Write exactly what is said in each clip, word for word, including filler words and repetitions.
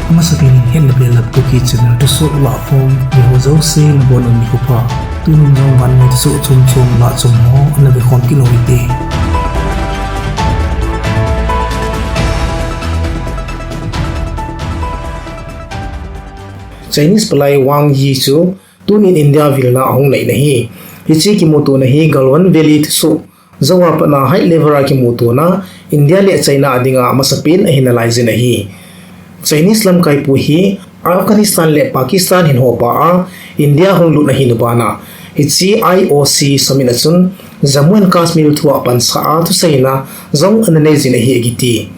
Amasapen in hetna belap Kuki channel thusoh lahkhom, miho jouse nabonun nikho pha. Tunin jong vannoi thusoh chomchom lahchom ho ana vekhom kit u hite. Chinese palai Wang Yi chu tunin India vilna ahung nei ahi. Hiche kimutona hi Galwan Valley thusoh jouva patna high level a kimutona India le China a dinga amasapen ahi nalaijin ahi. Chinese lamkaipu hi Afghanistan le Pakistan hin hopa a India hung lut ahi nubana, hiche I O C summit a chun Jammu and Kashmir thua pansah a thuseina jong ana neijin ahi akiti.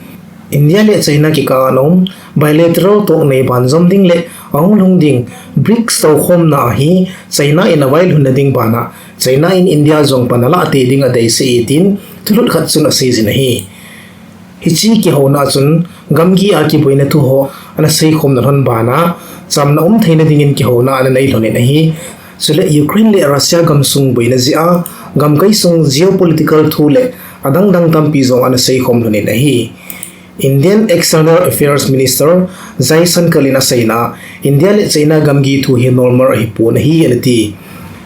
India le China kikah a um bilateral talk nei banjom ding le ahung lhung ding BRICS toukhomna a hi China in availhunna ding bana China in India jong pan alah tei ding adeisah e tin thulut khat chun aseijin ahi. Hiche kihouna a chun gamgi a kiboina thu ho ana seikhomna lhon bana chamna um theina dingin kihouna ana neilhonin ahi. Chule Ukraine le Russia gamsung boina jeh a gamkai sung geopolitical thu le adangdang tampi jong ana seikhom lhonin ahi. Indian External Affairs Minister Jaishankar in aseina, India le China gamgi thu hi normal ahipon ahi anati.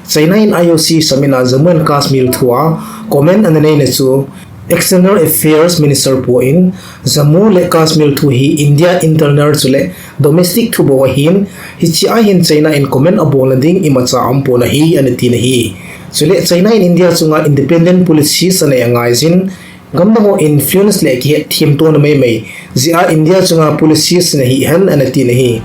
China in I O C summit a Jammu and Kashmir thua comment ana neina chu External Affairs Minister pu in Jammu le Kashmir thu hi India internal chule domestic thu bou ahin, hiche a hin China in comment abolna ding imacha aumpon ahi anatin ahi. Chule China in India chunga independent policies anei angaijin, gamdang ho influence le kihetthem tona meimei jeh a India chunga policies ana hihen anatin ahi.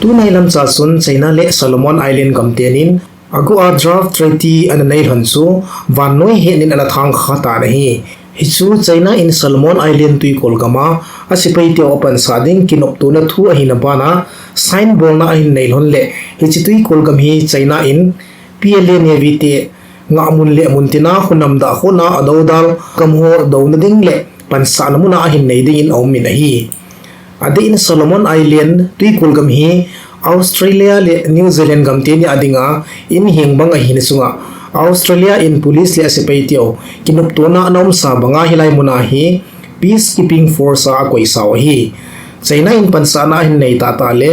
Tunai lamcha chun China le Solomon Island gamtenin ago a draft treaty ana neilhon chu vannoi hetnin ana thangkha tan ahi. Hichu China in Solomon Island twikol gam a asepai teu apansah ding kinoptona thu ahina bana sign bolna ahin neilhon le hiche twikol gam hi China in P L A Navy te ngahmun le muntina hunam dah khona adoudal gam ho douna ding le pansahna muna ahin nei dingin aumin ahi. Adeh in Solomon Island twikol gam hi Australia le New Zealand gamteni a dinga inheng bang ahina chunga Australia in police le asepai teu kinoptona ana umsa banga hilai muna hi peacekeeping force a akoisau ahi. China in pansahna ahin nei tahtah le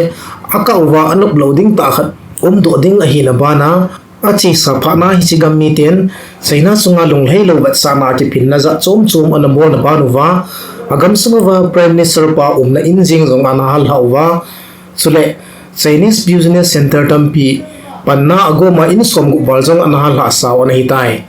akah uva anop lou ding tah khat umdoh ding ahina bana achesa phatna hiche gam miten China chunga lunglhailou vetsahna kiphinna jat chomchom ana bolna banuva agamsung uva Prime Minister pa umna in jeng jong ana hallhah uva, chule Chinese business centre tampi panna agoma in somgup val jong ana hallhah sau ana hitai.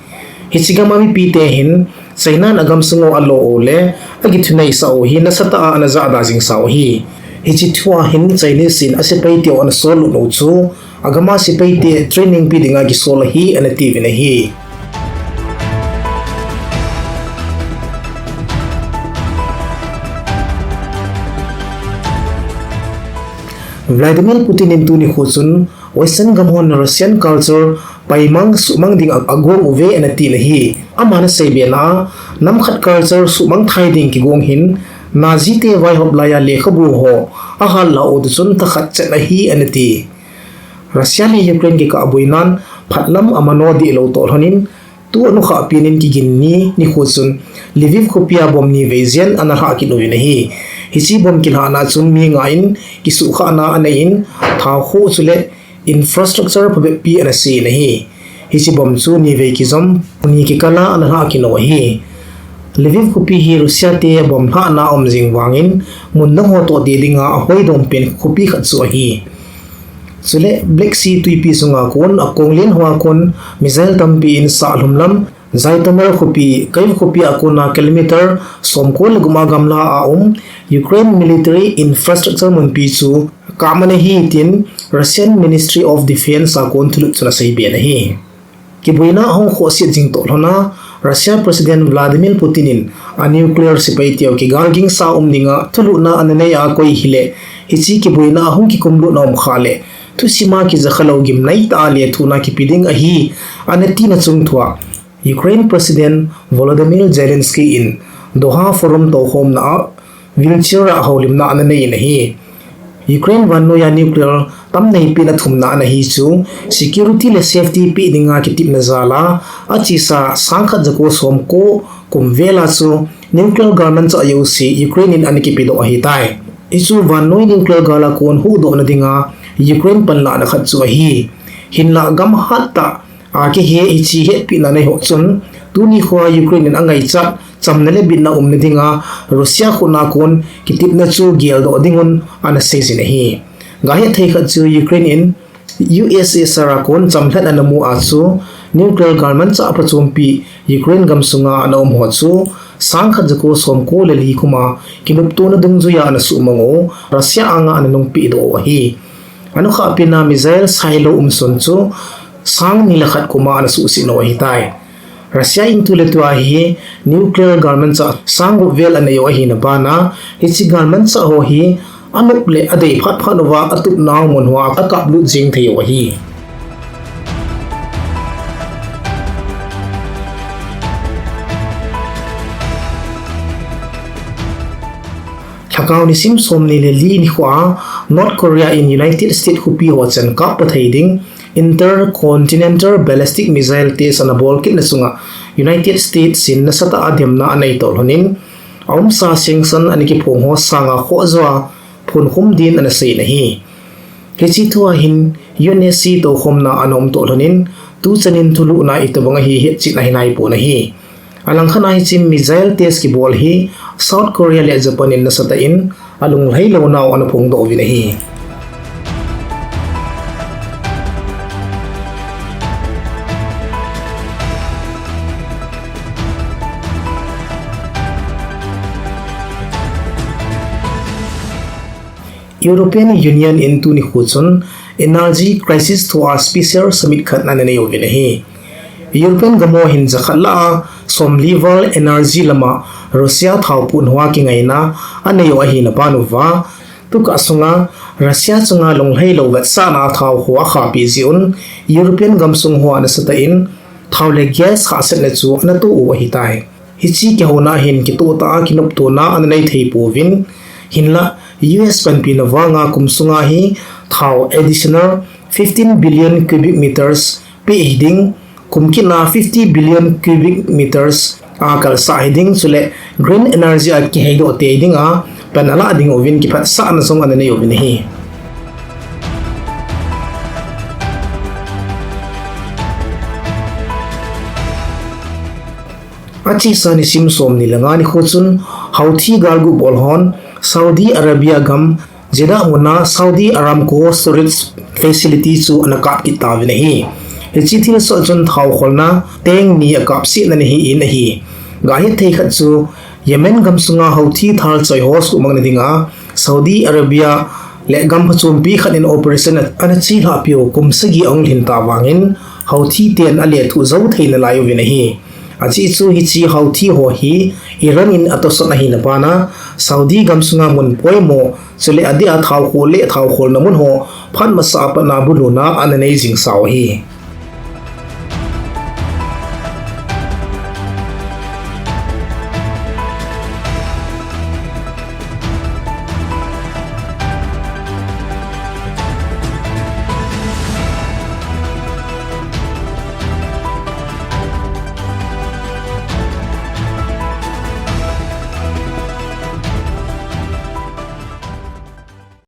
Hiche gam a mipite hin China in agamsung u alo u le akithuneisah u hi nasatah a ana jahda jingsau ahi. Hiche thua hin Chinese in asepai teu ana sollut u chu agama sepaite training pe dinga kisol ahi anatiuvin ahi. Vladimir Putin in tuni kho chun Western gam hon Russian culture paimang suhmang ding a, agong uve anatin ahi. Aman aseibena a, namkhat culture suhmang thei ding kigong hin Nazi te vaihop laiya lekhabu ho ahal lah u toh chun thakhat chet ahi anati. Russia le Ukraine kikah boinan phatlam amano dihlou toh lhonin, tu anukhah penin kiginni nikho chun Lviv khopia bomb nivei jen ana lhah kit uvin ahi. Hiche bomb kilhahna chun mi nga in kisuhkhahna anei in, thaokhoh chule infrastructure phabeppi ana se in ahi. Hiche bomb chu nivei kijom, ni kikala ana lhah kit u ahi. Lviv khopi hi Russia te bomb lhahna aum jing vangin, mun dang ho toh deh dinga ahoidom pen khopi khat chu ahi. Chule Black Sea twipi sunga kon, akong len hoa kon missile tampi in sahlum lam Zhytomyr khopi, Kyiv khopi a kona kilometer somko le gup a gamla a um Ukraine military infrastructure munpi chu akap man ahi tin Russian Ministry of Defense a kon thulut chun aseiben ahi. Kiboina ahung khohset jing toh lhona Russia President Vladimir Putin in a nuclear sepai teu kigal gingsa um dinga thulhuhna ana nei a akoi hile, hiche kiboina ahung kikumlutna um khah le thusima kijakha lou gimnei tah a lethuhna kipe ding ahi anatina chungthua Ukraine President Volodymyr Zelensky in Doha Forum toukhomna a wheelchair a houlimna ana nei in ahi. Ukraine vannoiya nuclear tam neipehna thumna ana hi chu security le safety peh dinga kitepna jal a, achesa sangkhat jako somko kum vel a chu nuclear galmanchah jouse Ukraine in ana kipedoh ahitai. Hichu vannoi nuclear gal a kon huhdohna dinga Ukraine panlahna khat chu ahi. Hinlah gam hattah a kihe hiche hetpehna nei ho chun, tuni khoa Ukraine in angaichat chamna le bitna umna dinga Russia khut a kon kitepna chu geldoh dingun ana seijin ahi. Gahet thei khat chu Ukraine in U S S R a kon chamlhat ana mu a chu nuclear galmanchah phachompi Ukraine gamsunga ana um ho chu sangkhat jako somko le li kum a kinoptona dungjuiya ana suhmang u, Russia anga ana nungpehdoh u ahi. Anukhah pena missile silo umsun chu sang ni le khat kum a ana suhsetnau ahitai. Russia in tuletua hi nuclear galmanchah sang gup vel anei u ahina bana, hiche galmanchah ho hi anop le adei phatphat uva atupnau mun hoa akaplut jeng thei u ahi. Lhakao nisim somni le li nikhoa North Korea in United States khopi ho chan kappa thei ding Intercontinental Ballistic Missile Test ana bolkitna chunga United States in nasatah a demna anei tolhonin, aumsa sanction ana kiphong ho sanga khohjoa phonkhum din ana seiyin ahi. Hiche thua hin U N S C toukhomna ana um tolhonin, tuchanin thulhuhna itobang ahi hetchetna hinaipon ahi. Alangkhat a hiche missile test kibol hi South Korea le Japan in nasatah in alunglhai lounau ana phongdoh uvin ahi. European Union in tuni khu chun energy crisis thua special summit khat ana nei uvin ahi. European gam ho hin jakhat lah a somli val energy lama Russia thao putna hoa kingaina anei u ahina banuva, tukah sunga Russia chunga lunglhai lou vetsahna thao ho akhahpeh jeh un European gamsung hoa nasatah in thao le gas hahsatna chu ana toh u ahitai. Hiche kihouna hin kitoh tah a kinoptona ana nei thei pouvin, hinlah U S panpina vanga kum sunga hi thao additional fifteen billion cubic meters peh hiding, kum kitna fifty billion cubic meters a kalsah hiding chule green energy a kiheidoh tei dinga pan alah ding uvin kiphatsahna jong ana nei uvin ahi. Achesa nisim somni le nga nikho chun Houthi galgu bol hon Saudi Arabia gam Jeddah muna Saudi Aramco storage facility chu ana kap kit tauvin ahi. Hiche thilsoh chun thao kholna tank ni akapsetna ana hin ahi. Gahet thei khat chu Yemen gamsunga Houthi thalchoi ho suhmangna dinga Saudi Arabia le gam phachompi khat in operation ana chelhahpiu kum sagi ahung lhin ta vangin Houthi ten alethuh jou thei nalai uvin ahi. Ajeh chu hiche Houthi ho hi Iran in atosot ahina bana Saudi gamsunga mun poimo chule adeh a thao kho le thao kholna mun ho phat masa a patna buluna ana nei jingsa u ahi.